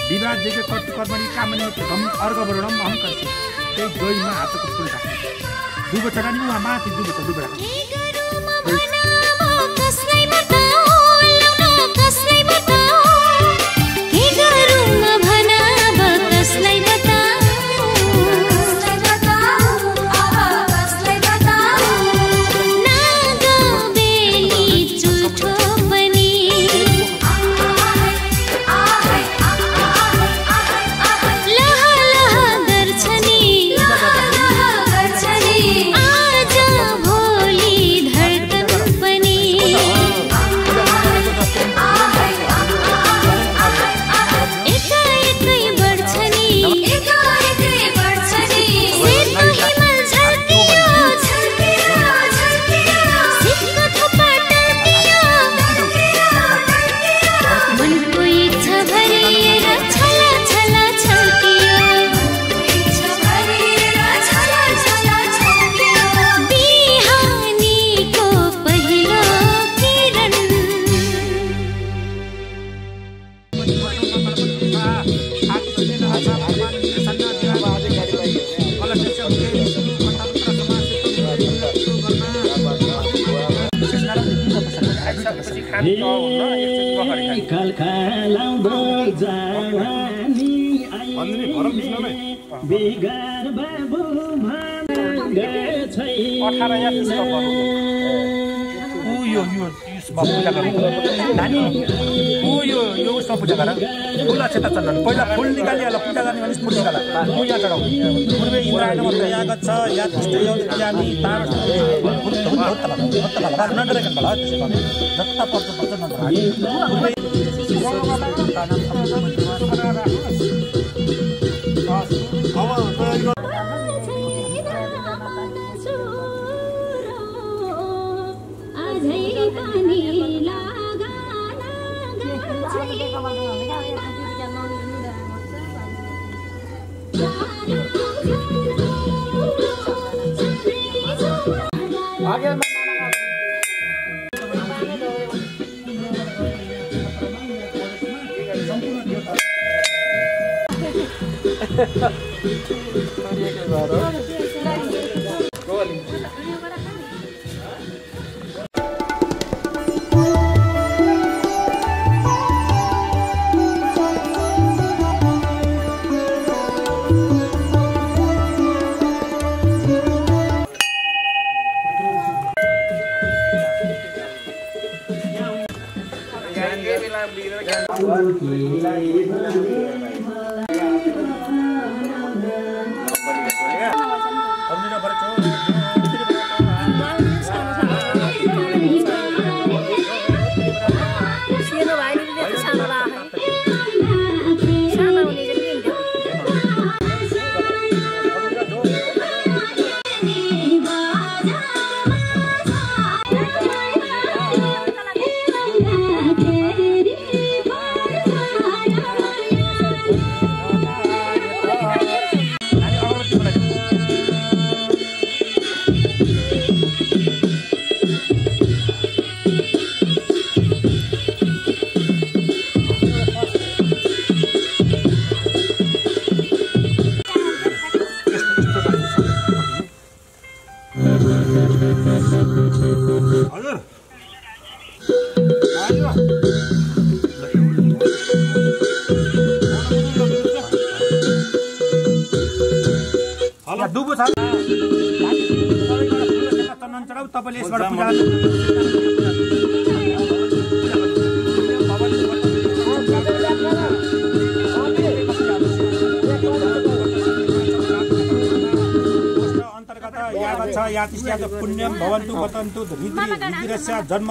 विवाह जेके कर्मणि कामनी हम अर्घवरुणम अहम कर्छु त्यही डोइमा हातको फुल राख्नु दुई बच्चा नि उहाँ माथि दुई बच्चा राख्नु फूल अक्षता चन्दन पहिला फूल निकालिहाल पूजा गर्ने भने फूल निकाल म यहाँ चढाउ पूर्वे इन्द्रायण मन्त्र या गच्छ या तिष्ठ्य यामी तार नन्दर के भला त्यसो भने जत्ता पर्छ नन्दर तपाईँले यसबाट पूजा अन्तर्गत यावत् छ यातिस्याद पुण्यम भवन्तु वतन्तु ऋद्रस्य जन्म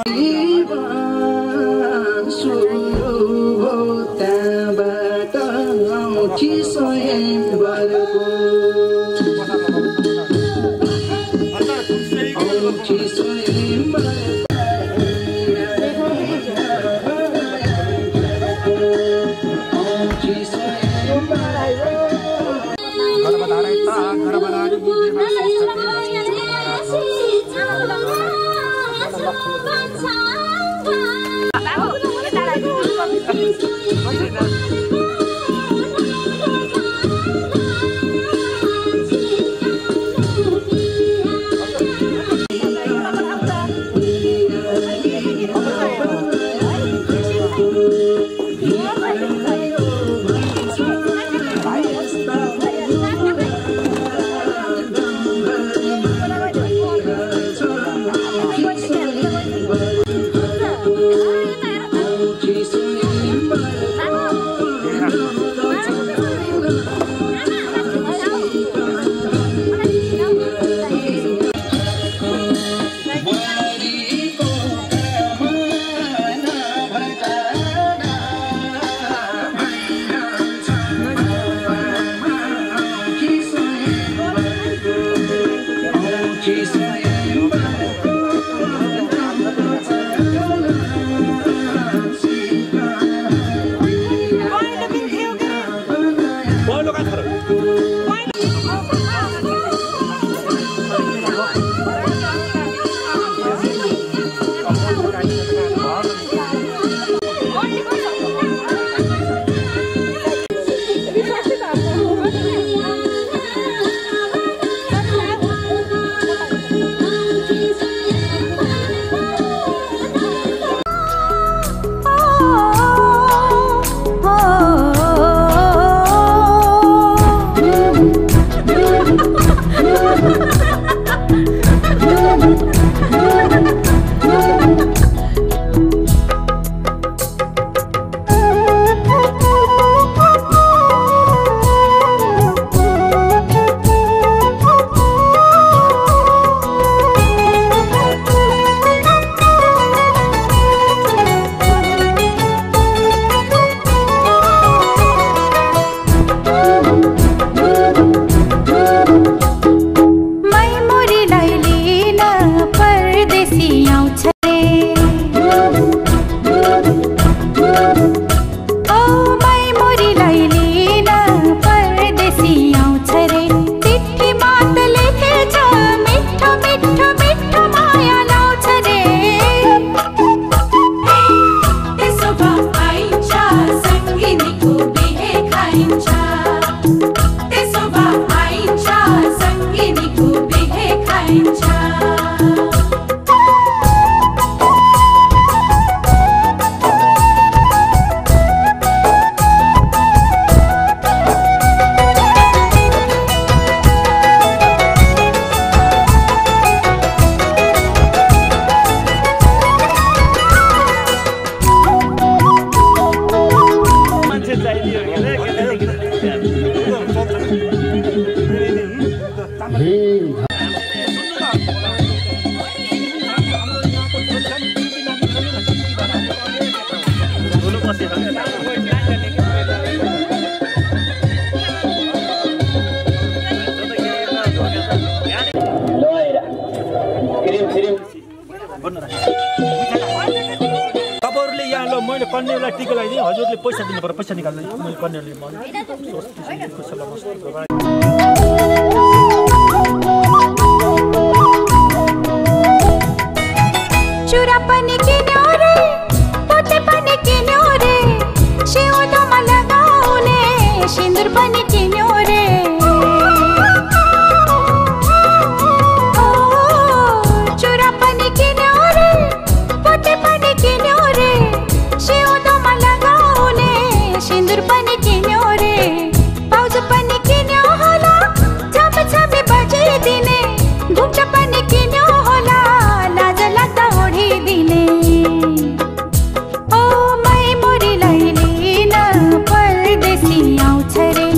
तपाईहरुले यहाँ ल मैले कन्यालाई टिका लगाइदिएँ हजुरले पैसा दिनु पर्यो पैसा निकाल्नु मैले कन्याले चुरा पनि किन्यो रे पोते पनि किन्यो रे सिउँदोमा लगाउने सिन्दुर पनि किन्यो रे चुरा पनि किन्यो रे पोते पनि किन्यो रे सिउँदोमा लगाउने सिन्दुर पनि किन्यो रे पाउजु पनि किन्यो होला छापे छापे बजाइदिने घुम्टा पनि किन्यो होला लाज लाग्दा ओढिदिने ओ मै मोरीलाई लिन परदेशी आउँछ रे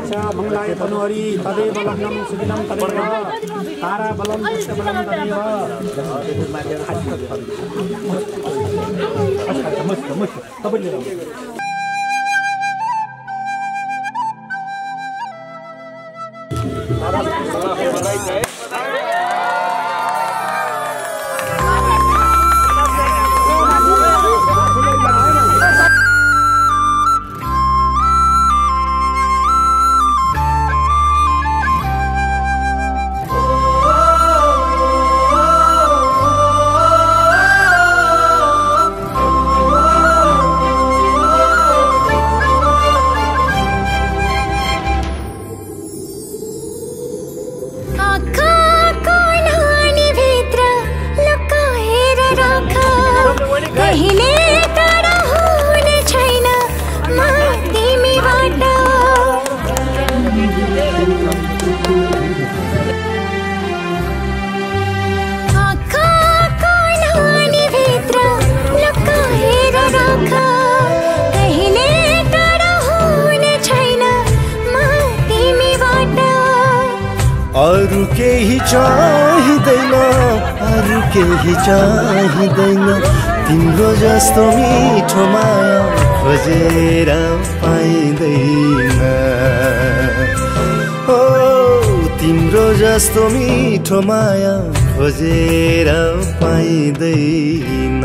च मङ्गलाय तनुहरि तदेव लग्नं सुदिनं तदेव तारा बलं पुष्पबलं तदेव तपाईँले अरु केही चाहिँदैन अरु केही चाहिँदैन तिम्रो जस्तो मिठो माया खोजेर पाइँदैन ओ तिम्रो जस्तो मिठो माया खोजेर पाइँदैन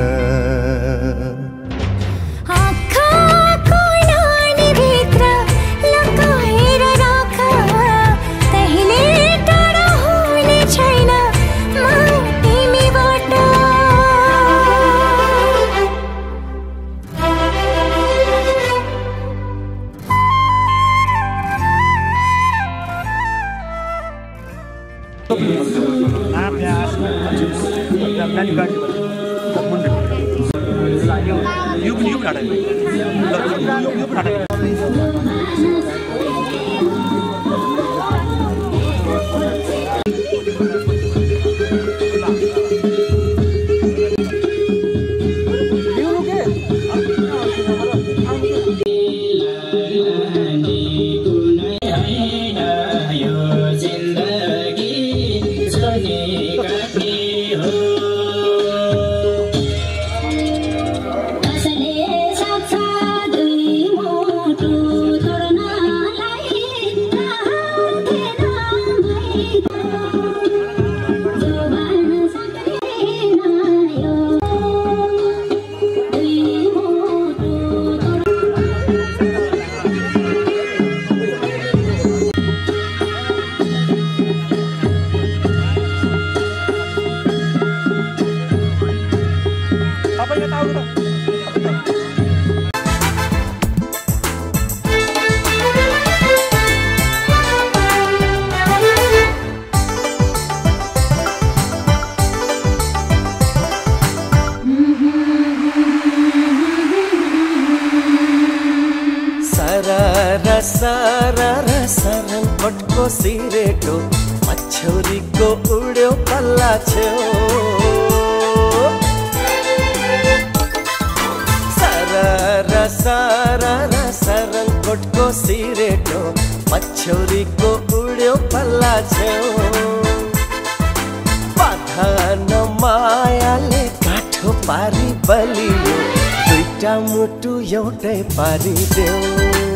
सरङपटको सिरेटो मछौरीको उड्यो पल्ला छेउ सरङपटको सिरेटो मछौरीको उड्यो पल्ला छेउ बाधा नमायाले काठो पारी बलियो दुईटा मुटु एउटै पारिदेऊ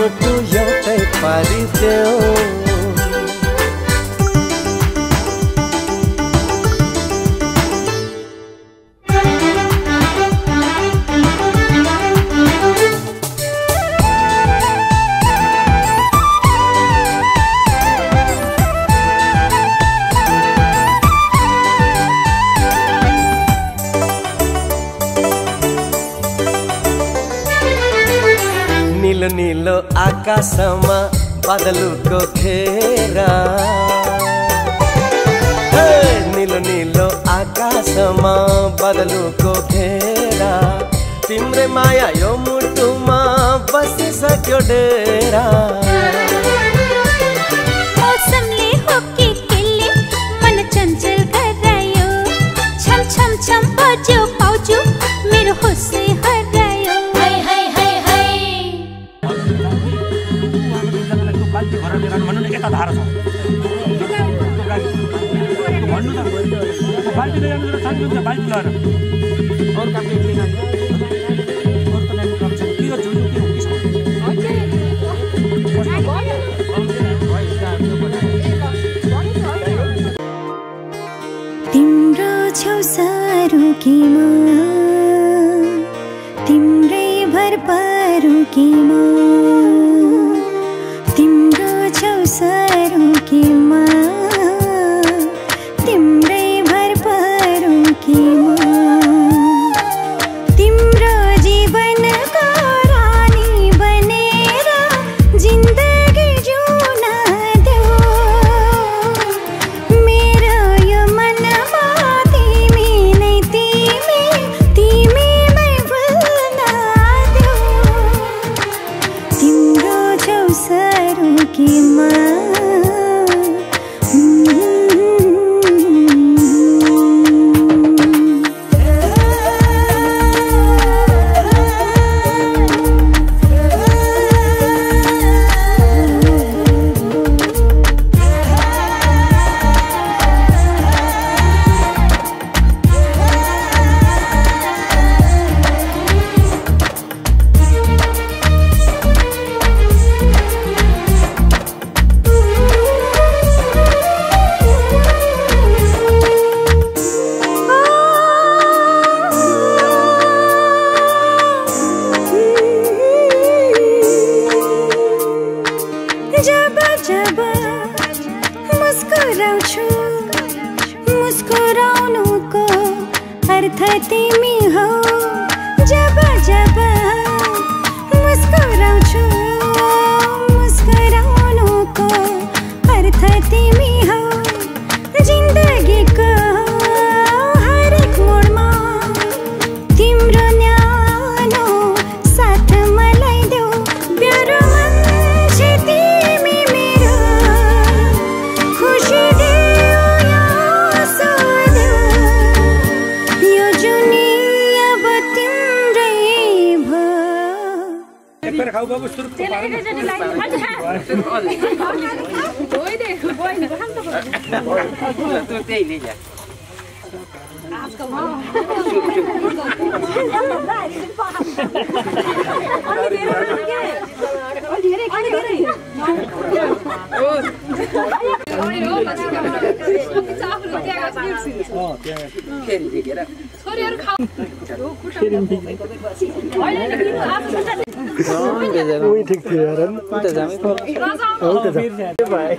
मुटु एउटै पारिदेऊ निलो आकाशमा बादलको घेरा निलो निलो आकाशमा बादलको घेरा तिम्रै माया यो मुटुमा बसिसक्यो डेरा मौसमले हो कि केले मन चञ्चल गरायो छम छम छम बज्यो पाउजु मेरो होसै हरायो हाय हाय हाय हाय बाल्टी भरा लिएर भन्नु न यता धारा छ भन्नु त बाल्टी लिएर जानु साथी हुन्छ बाल्टी लिएर अरु काम के लिन अरु त नानी काम छ के गर्छु के हो के छ तिम्रो छौ सारुकीमा तिम्रै भर परुकीमा तिम्रो छौ सारुकीमा तिम्रै भर परुकीमा तिम्रो जीवनको रानी बनेर जिन्दगी जिउन देऊ मेरो यो मनमा तिमी नै तिमीमै भुल्न देऊ तिम्रो छौ सारुकीमा जब जब मुस्कुराउँछु मुस्कुराउनुको अर्थ तिमी हौ जब जब मुस्कुराउँछु मुस्कुराउनुको अर्थ तिमी हौ जिन्दगीको हरेक मोडमा तिम्रो न्यानो साथ मलाई देऊ प्यारो मान्छे तिमी मेरो खुसी देऊ या आँसु देऊ यो दुनिया अब तिम्रै भयो एक बेर खाऊ बाबु सुरुप पार्नु ठीक थियो यार त जामै हो त भाइ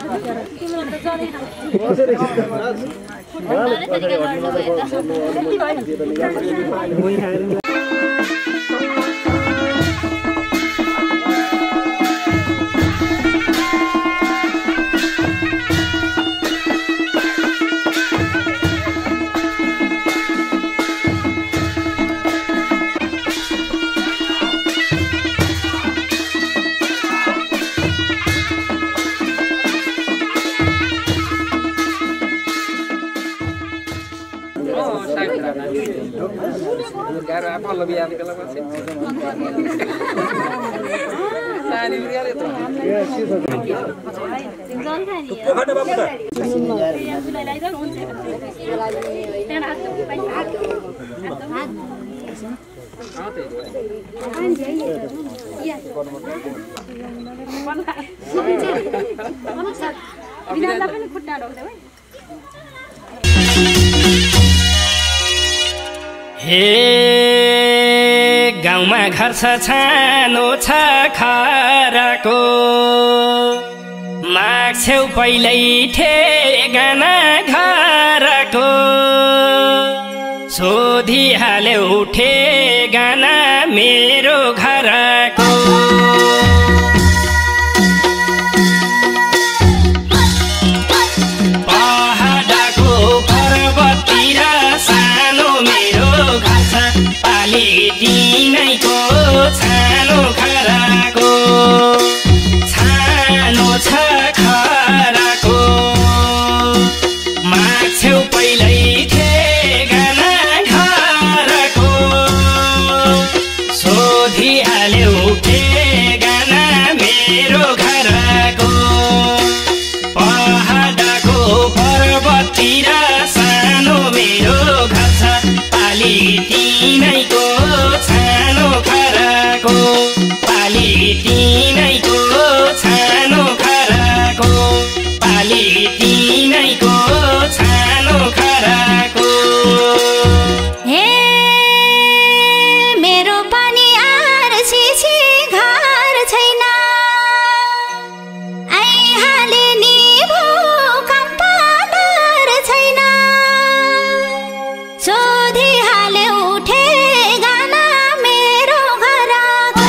Cara apa lebih aneh kalau masih? Tadi lihat itu. Pokhara बाबु त हे गाउँमा घर छ छानो छ खराको माग्छेउ पहिल्यै ठेगाना घरको सोधिहाल्यौ ठेगाना मेरो घरको बाहिरतिर सानो मेरो घर छ पाली तिनैको छानो खराको पाली तिनैको छानो खराको पाली तिनैको छानो खराको हे मेरो पनि आरसिसी घर छैन आइहाले नि भूकम्प डर छैन सोधिहाले उठे गाना मेरो घरको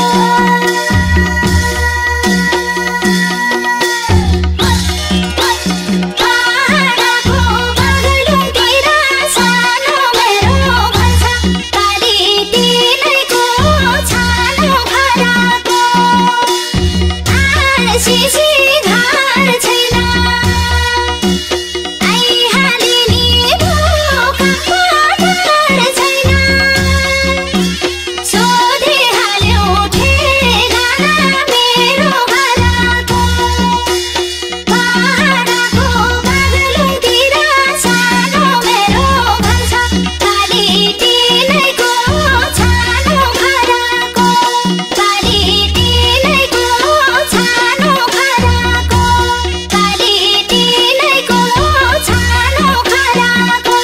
पहाडको बागलुङतिर सानो मेरो घर छ पाली तिनैको छानो खराको आरसिसी घर छैन आइहाले नि भूकम्प डर छैन सोधिहाले उठे गाना मेरो घरको पहाडको बागलुङतिर सानो मेरो घर छ पाली तिनैको छानो खराको पाली तिनैको छानो खराको पाली तिनैको छानो खराको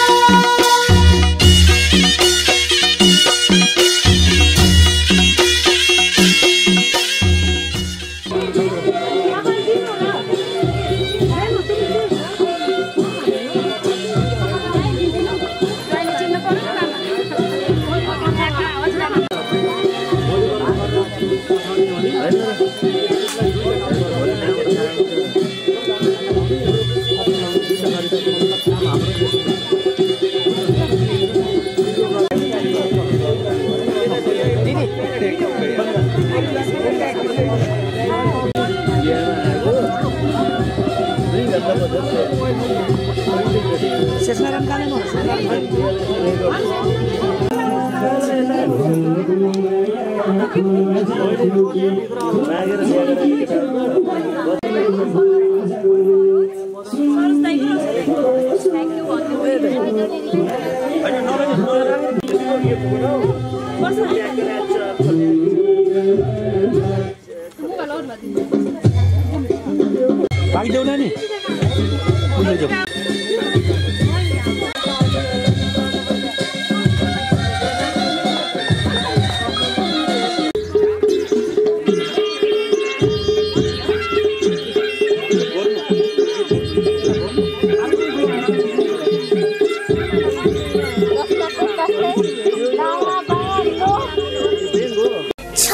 भागिदेऊ न नि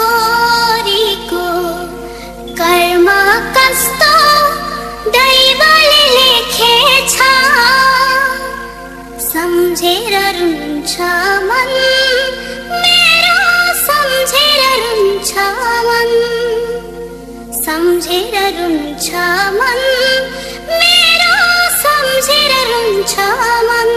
छोरीको कर्म कस्तो दैवले लेखेछ सम्झेर रुन्छ मन मेरो सम्झेर रुन्छ मन सम्झेर रुन्छ मन मेरो सम्झेर रुन्छ मन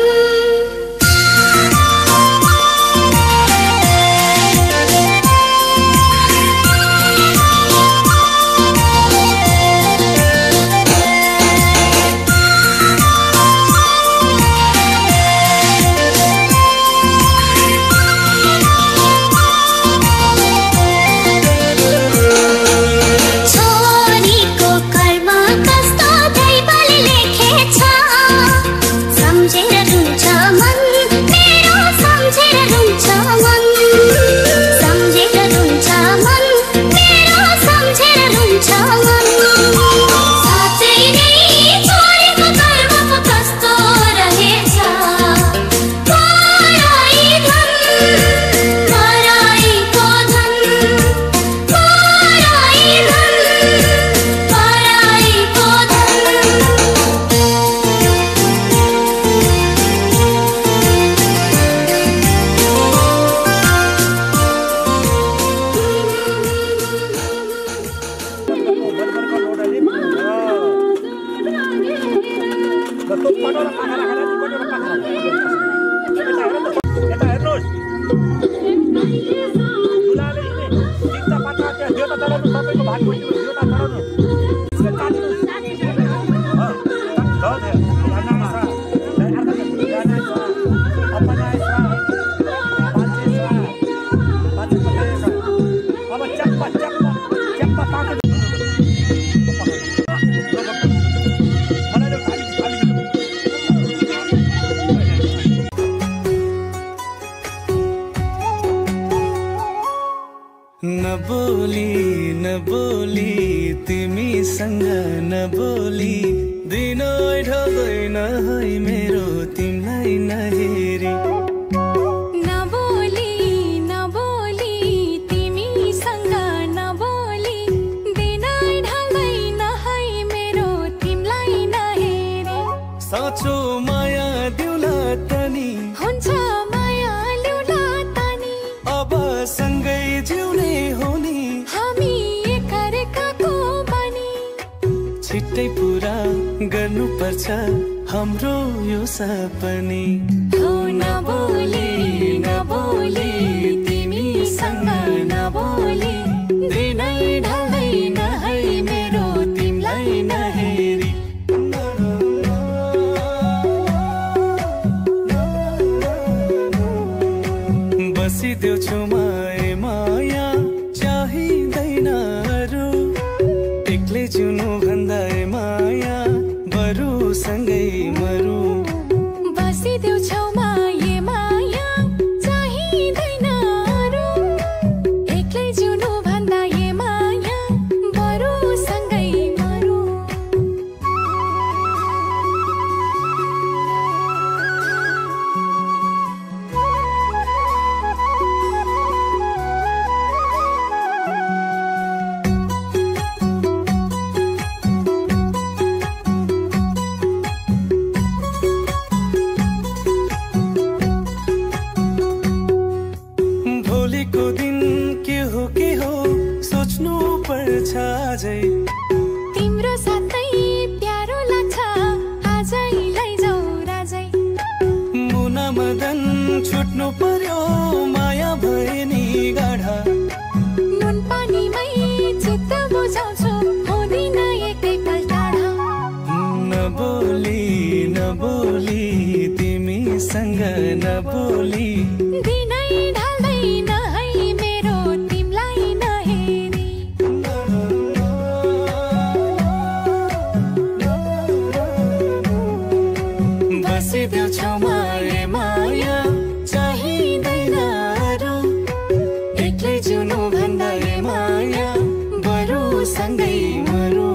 छोरीको कर्म कस्तो दैवले लेखेछ सम्झेर रुन्छ मन मेरो सम्झेर रुन्छ मन सम्झेर रुन्छ मन मेरो सम्झेर रुन्छ मन साँच्चै नै छोरीको कर्म कस्तो रहेछ पराई धन पराईको धन पराई धन पराईको तिमीसँग नबोली दिन ढल्दैन है मेरो तिमीलाई नहेरी नबोली नबोली तिमीसँग नबोली दिन ढल्दैन है मेरो तिमीलाई नहेरी साँचो माया दिउला तनी हुन्छ माया ल्याउला तनी अब सँगै जिउने हो नि हामी एकअर्काको बनी छिट्टै पुरा गर्नुपर्छ हाम्रो यो सपनी हो नबोली नबोली तिमीसँग नबोली दिनै ढल्दैन है मेरो तिमीलाई नहेरी बसिदेऊ छेउमा ए माया चाहिँदैन अरू एक्लै जिउनु भन्दा ए माया बरु सँगै मरु बसिदेऊ छेउमा ए माया चाहिँदैन अरू एक्लै जिउनु भन्दा ए माया बरु सँगै मरु भोलिको दिन के हो सोच्नु पर्छ अझै तिम्रो साथै प्यारो लाग्छ आजै लैजाऊ राजै मुना मदन छुट्नु पर्यो माया भए नि गाढा नुन पानीमै चित्त बुझाउँछु हुँदिन एकैपल्ट टाढा नबोली नबोली तिमीसँग नबोली दिनै ढल्दैन है मेरो तिमीलाई नहेरी बसिदेऊ छेउमा ए माया चाहिँदैन अरू एक्लै जिउनु भन्दा ए माया बरु सँगै मरु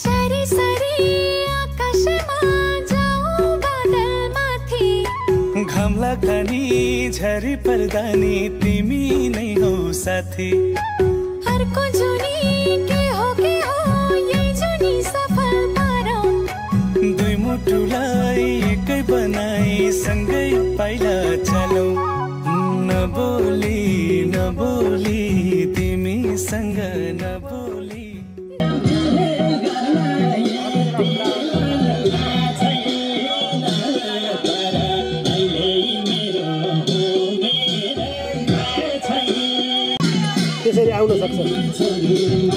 सरी सरी आकाशमा जाऊ बादल माथि घाम लाग्दा नि झरी पर्दा नि तिमी नै हौ साथी अर्को जुनी के हो यही जुनी सफल पारौँ दुई मुटुलाई एकै बनाई सँगै पाइला चलौ नबोली नबोली तिमीसँग नबोली त्यसरी आउन सक्छ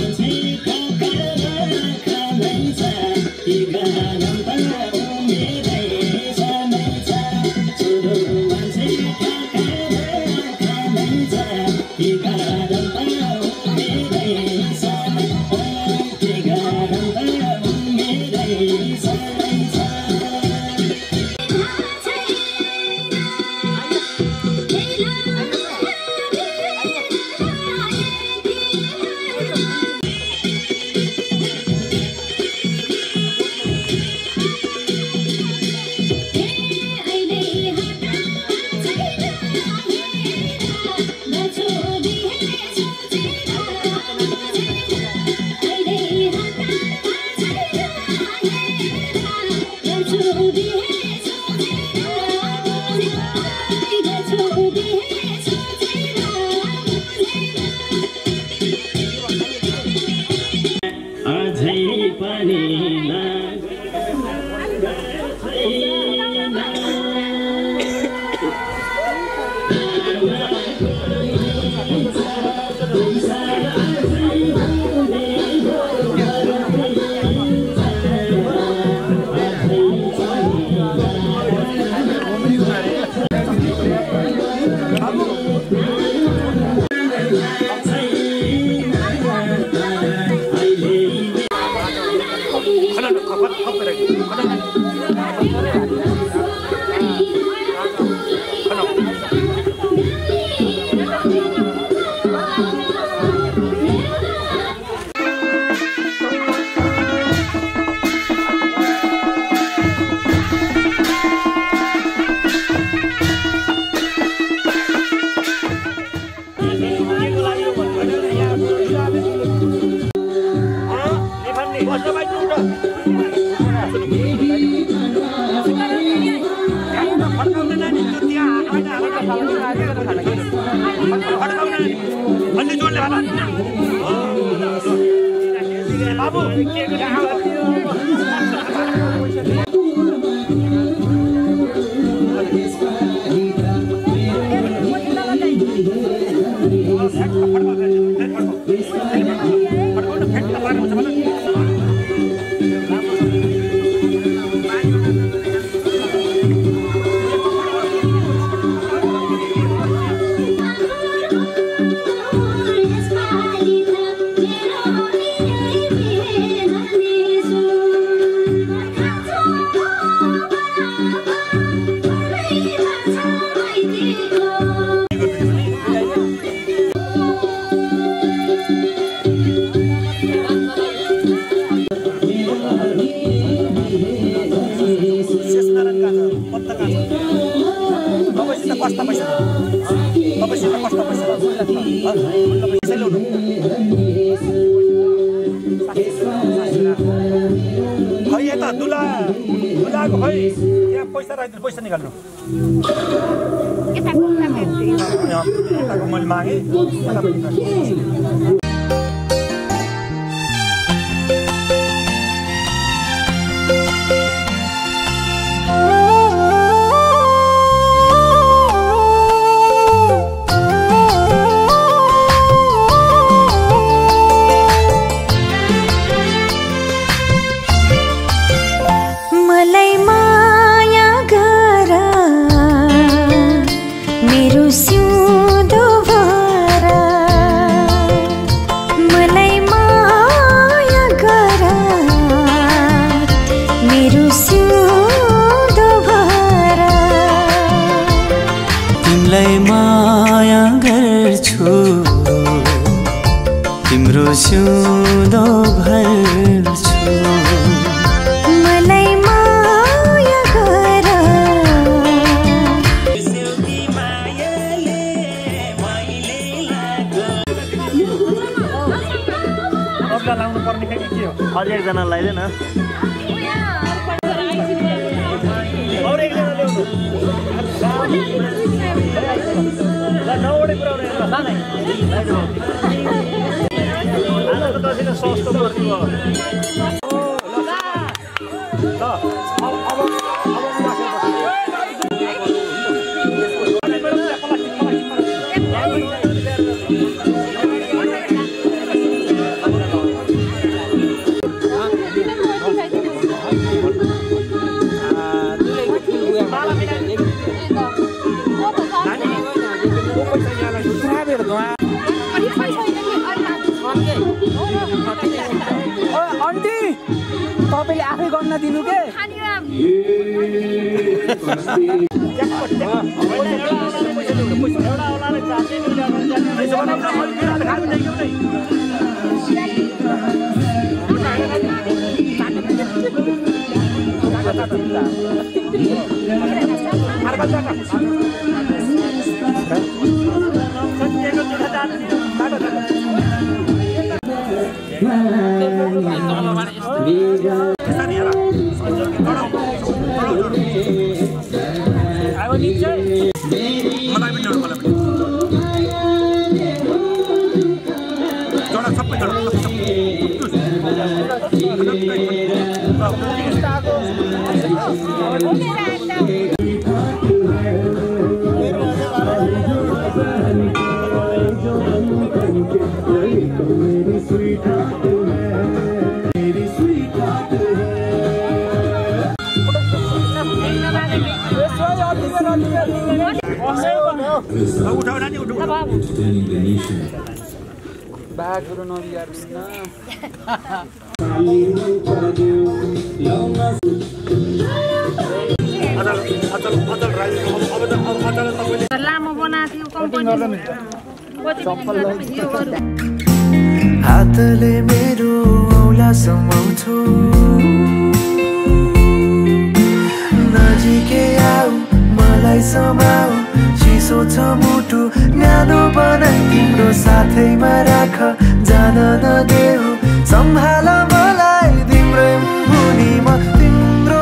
फर्काउने नानी त्यो त्यहाँ होइन फर्काउने अलि जोडले होला बाबु के पैसा निकाल्नु मैले मागेँ तिम्रो सिउँदो भर्छु मलाई माया गर अरूलाई लाउनु पर्ने के हो अरू एकजना लगाइदेन अरू एकजना ल्याउनु ल नौवटै पुऱ्याउने सस्तो गरिदिनु आन्टी तपाईले आफै गर्न दिनु के बागुरो नबिहार्नुस् न लामो बनाएको कम्पनी हातले मेरो औला समाउँछु नजिकै आऊ मलाई समाऊ चिसो छ मुटु न्यानो बनाई तिम्रो साथैमा राख जान नदेऊ सम्हाल मलाई तिम्रै मुनिमा तिम्रो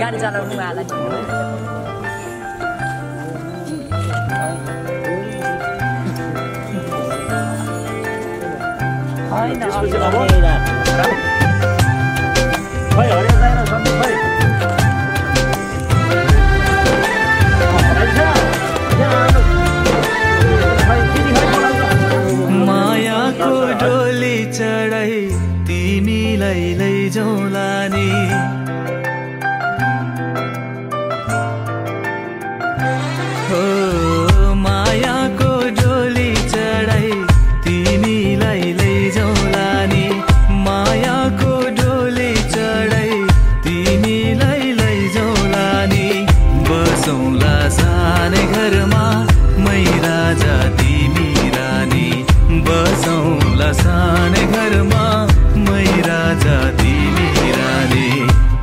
गाडी चलाउनु होला मायाको डोली चढाई तिमीलाई लैजाउँला नि हो मायाको डोली चढाई तिमीलाई लैजाउँला नि मायाको डोली चढाई तिमीलाई लैजाउँला नि बसौँला सानै घरमा मै राजा तिमी रानी बसौँला सानै घरमा मै राजा तिमी रानी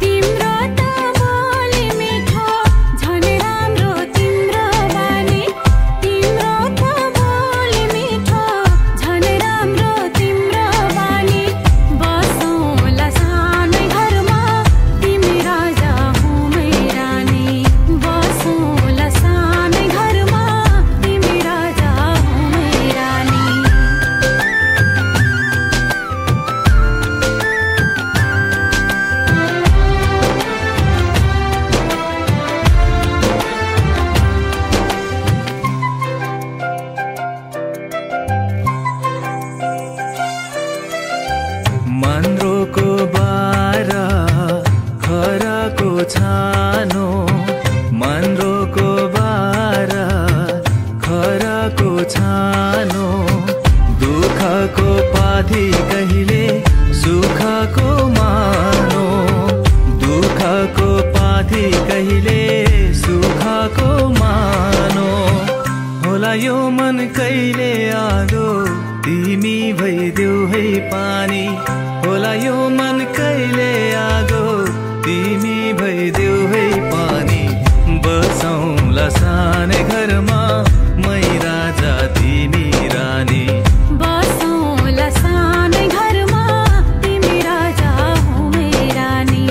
तिम्रो त बोली मिठो झन् राम्रो तिम्रो बानी तिम्रो त बोली मिठो झन् राम्रो तिम्रो बानी बसौँला सानै घरमा तिमी राजा हुँ मै रानी बसौँला सानै घरमा तिमी राजा हुँ मै रानी मन्द्रोको बारा खराको छानो मन्द्रोको बारा खराको छानो दुःखको पाथी कहिले सुखको मानो दुःखको पाथी कहिले सुखको मानो होला यो मन कहिले आगो तिमी भइदेऊ है पानी होला यो मन कहिले आगो तिमी भइदेऊ है पानी बसौँला सानै घरमा मै राजा तिमी रानी बसौँला सानै घरमा तिमी राजा हुँ मै रानी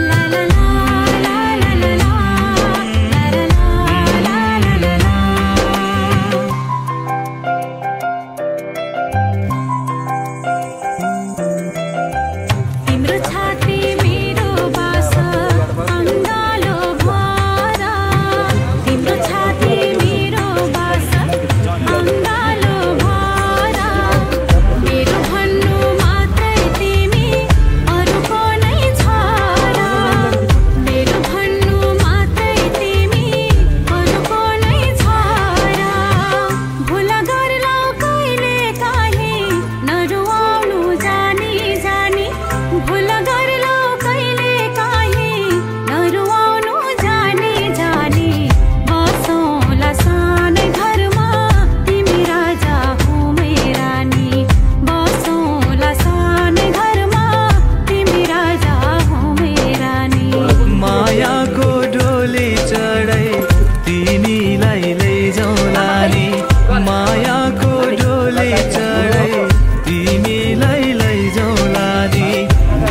ला ला ला ला ला ला ला ला ला तिम्रो छाती मेरो बासा अङ्गालो भरा तिम्रो छाती मेरो बासा अङ्गालो भरा मेरो भन्नु मात्रै तिमी अरूको नै छरा मेरो भन्नु मात्रै तिमी अरूको नै छरा भुल गर्ला कहिले काहीँ नरुवाउनु जानी जानी भुल गर्ला कहिले काहीँ नरुवाउनु जानी जानी बसौँला सानै घरमा तिमी राजा हुँ मै रानी बसौँला सानै घरमा तिमी राजा हुँ मै रानी मायाको डोली चढाई तिमीलाई लैजाउँला नि मायाको डोली चढाई तिमीलाई लैजाउँला नि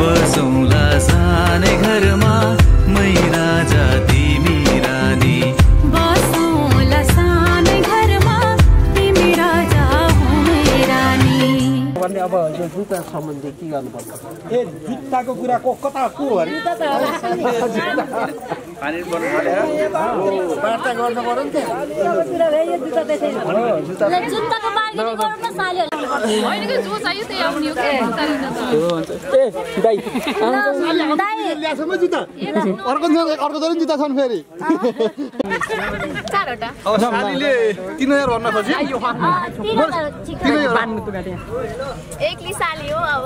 बसौँला सानै घरमा मै राजा तिमी रानी बसौँला सानै घरमा तिमी राजा हुँ मै रानी अब यो जुत्ता सम्बन्धी के गर्नुपर्छ ए जुत्ताको कुरा को कता को अरे वार्ता गर्नु पर्यो नि त जुत्ताको बार्गेनिङ गरौँ न सालीहरु होइन के जो चाहियो त्यही आउने हो के ए दाइ दाइ ल्यासम्म जुत्ता अर्को जति जुत्ता छन् फेरि चारवटा अब सालीले 3000 भन्न खोज्यो 3000 एकली साली हो अब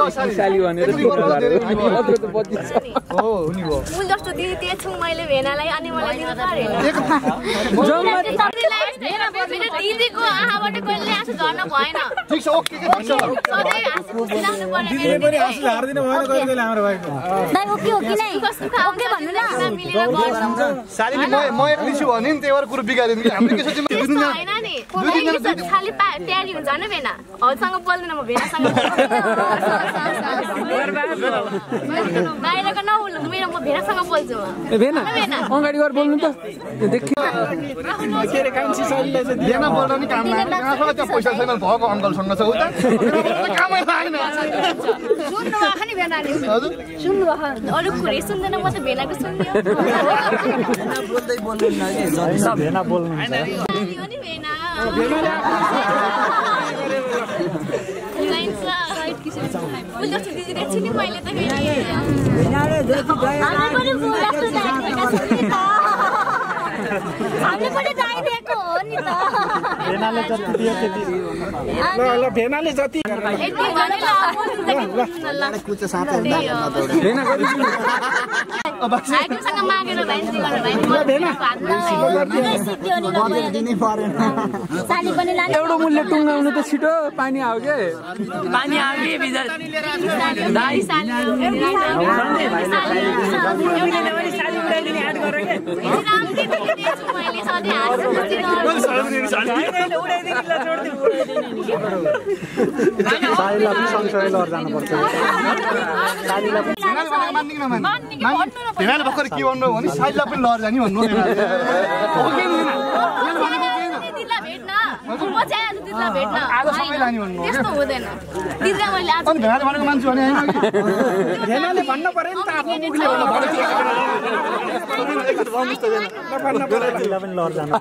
साली भनेर फुल जस्तो दिदी त्यो छु मैले भेनालाई अनि मलाई दिन पर्दैन दिदीको आँखाबाट कहिले आँसु झर्न भएन ठीक छ ओके के ठीक छ सधैँ आँसु खुसिलाउनु पर्ने दिदीले पनि आँसु झार्दिनु भएन कहिले हाम्रो भाइको दाइ ओके हो कि नै ओके भन्नु न सालीले म एक्लै छु भने नि त्यही भएर कुरो बिगारिदिनु कि हाम्रो के सोच्नु हैन नि खाली प्यारी हुन्छ न भेना हजुरसँग बोल्दैन म भेनासँग बाहिरको नबोल्नु मेरो म भेनासँग बोल्छु ए भेना अगाडि गएर बोल्नु त देखि के रे कान्छी सालीले चाहिँ भेना बोल्न नि काम लाग्दैन कहाँबाट त्यो पैसा छैन भएको अङ्कलसँग छ उता कामै लागेन सुन्नु आखा नि भेनाले हजुर सुन्नु आखा अरु कुरै सुन्दैन म त भेनाको सुन्दियो भेना बोल्दै बोल्नु न के जति सब भेना बोल्नु हुन्छ अनि भेना उल्टा दिदी रे छिनि मैले त भेनाले जति गयो हामी पनि जस्तो हामीले पनि जाइदिएको हो नि त भेनाले जति दियो त्यति ल भेनाले जति कुचो साथै भेना गरिदिनु आइकोसँग मागेर भाइजी गरेर भाइ दिनै परेन साली पनि लाने एउटा मूल्य टुङ्गाउनु त छिटो पानी आयो के पानी आउने बिजर दाइ साली उडाइदिने याद गर के नाम के दिएछु मैले सधैँ हाँस्छु उडाइदिने छोड्दिनु सालीलाई पनि सँगसँगै लर जानुपर्छ सालीलाई पनि भेनाले भर्खर के भन्नु भने सालीलाई पनि लर जाने भन्नु त्यस्तो हुँदैन दिदीलाई मैले आज अनि भेनाले भनेको मान्छु भने हैन भेनाले भन्न पर्यो नि त आफ्नो मुखले भन्न पर्यो पनि लर जानु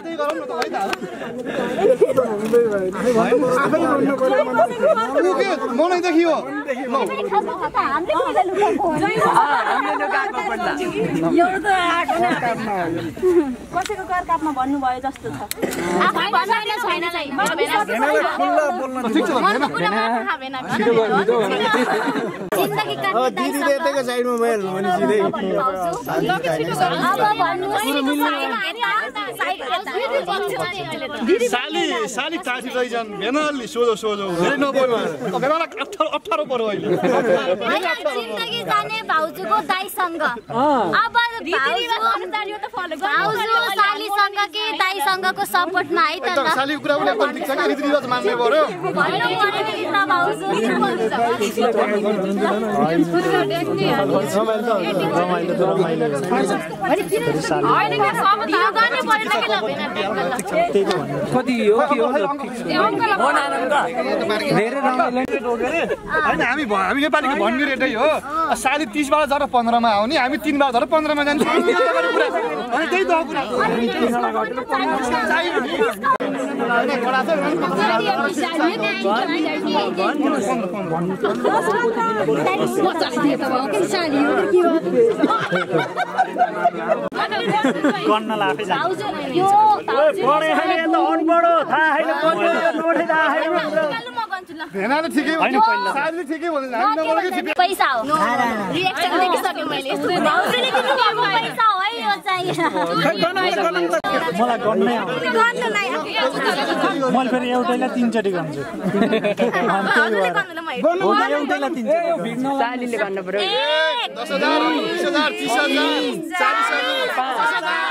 त्यही गरौँ न त है त मनै देखियो कसैको कर कापमा भन्नुभयो जस्तो छ आफै भन्दैन छैनलाई ठिक छ जिन्दगी काट्ने दिदी देखेको साइडमा मैले भने सिधै अब साली चाची लैजान भेनाले सोझो सोझो धेरै नपऱ्यो भेनालाई 18 पर्यो अहिले जिन्दगी जाने भाउजूको दाइसँग अब भाउजू सालीसँग कि दाइसँगको सपोर्टमा है त सालीको कुरा उले पनि ठिक छ कि रीतिरिवाज मान्नै पर्यो कति हो के हो धेरै हैन हामी नेपालीको भन्ने रेटै हो साली 30 बार झर 15 मा आउने हामी 3 बार झर 15 मा जान्छौँ अनि त्यही त हो कुरा गर्न लाफे जान्छ यो पढे हैन त अनपढो थाहा हैन भेनाले ठिकै हो सालीले ठिकै भन्दैन हामी नबोलेकै ठिकै पैसा हो रिएक्सन देखिसके मैले भाउजूले दिनु भएको पैसा हो है यो चाहिँ मलाई गर्नै आउँदैन गर्न नै मैले फेरि एउटैलाई 3 चोटी गर्छु एउटैलाई 3 चोटी सालीले भन्नु पर्यो 10,000 20,000 30,000 40,000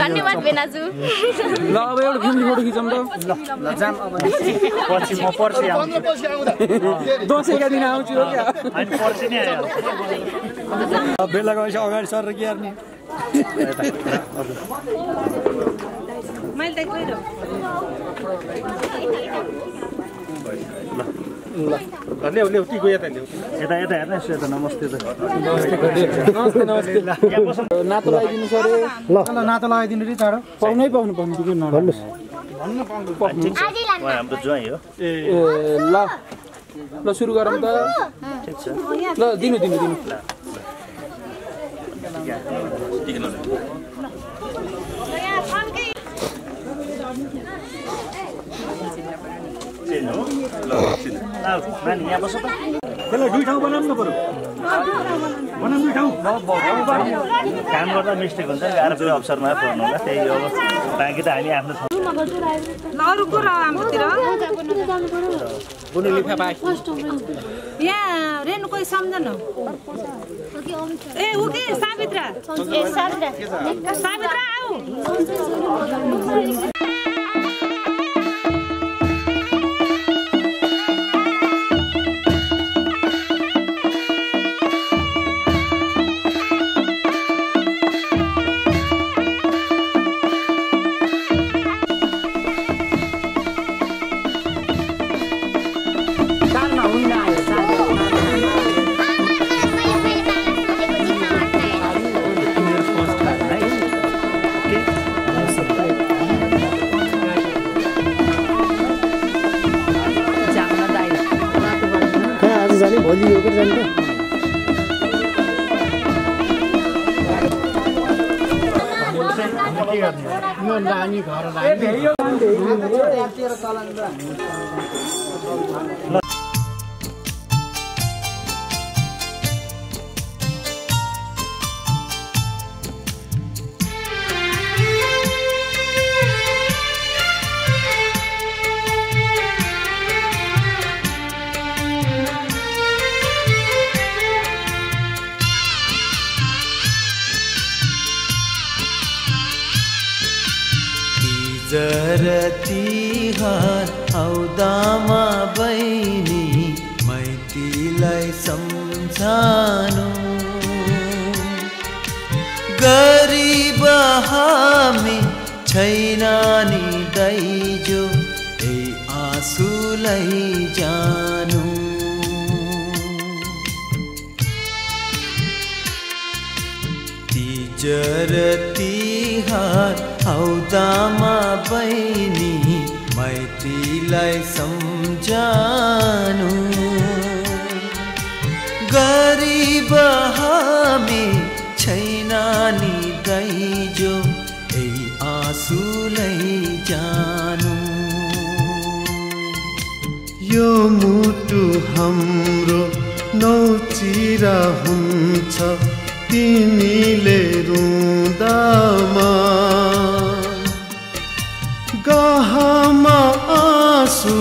धन्यवाद बेनाजु ल अब एउटा फ्यामिली फोटो खिचौँ त ल जाम अब पछि म पर्सि आउँछु दसैँका दिन आउँछु हो क्या हैन पर्सि नै आयो बेला गएपछि अगाडि सर के गर्ने मैले त गइरो ल्याउ ल्याउ टीको यता ल्याउ यता यता हेर्नुहोस् यता नमस्ते त नमस्ते नमस्ते नातो लगाइदिनु पर्यो ल नातो लगाइदिनु रे चाँडो पाउनै पाउनु किन भन्नुस् हाम्रो ज्वाइँ हो ए ल ल सुरु गरौँ त ठिक छ ल दिनु नानी यहाँ बस त त्यसलाई दुई ठाउँ बनाउनु न पर्यो बनाउनु दुई ठाउँ काम गर्दा मिस्टेक हुन्छ नि गाह्रो फेरि अफसरमा फोन होला त्यही हो बाँकी त हामी आफ्नो अरू कुरा हाम्रोतिर यहाँ रेनु कोही सम्झन ए ऊ के सावित्रा आऊ भोलि यो पनि जान्छ यो नानी घर तिहार आउँदामा बहिनी माइतीलाई सम्झानु गरिब हामी छैन नि दाइजो ए आँसुलाई जानु तिजर तिहार आउँदामा बहिनी माइतीलाई सम्झानु गरिब हामी छैन नि दाइजो ए आँसुलाई जानु यो मुटु हाम्रो नौचिरा हुन्छ तिमीले रुँदामा गहमा आँसु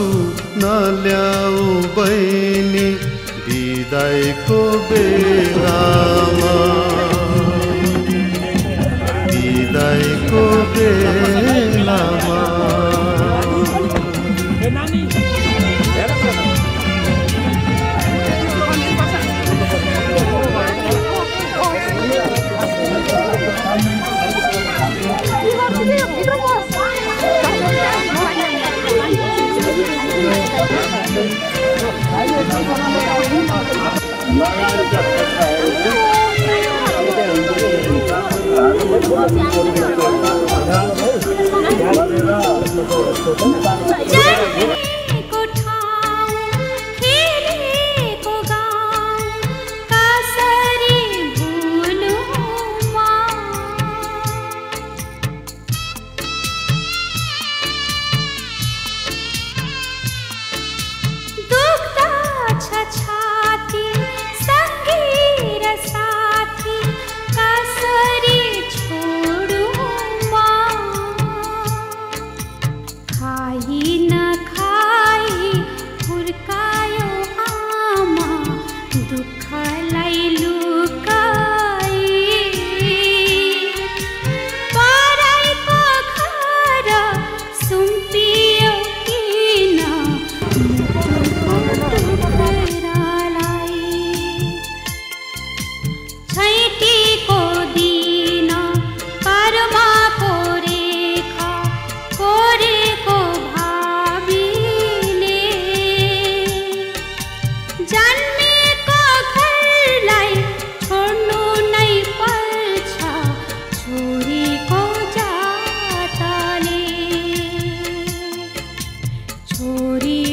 नल्याऊ बहिनी बिदाईको बेलामा बिदाईको बेलामा को रेखा कोरेको छोरी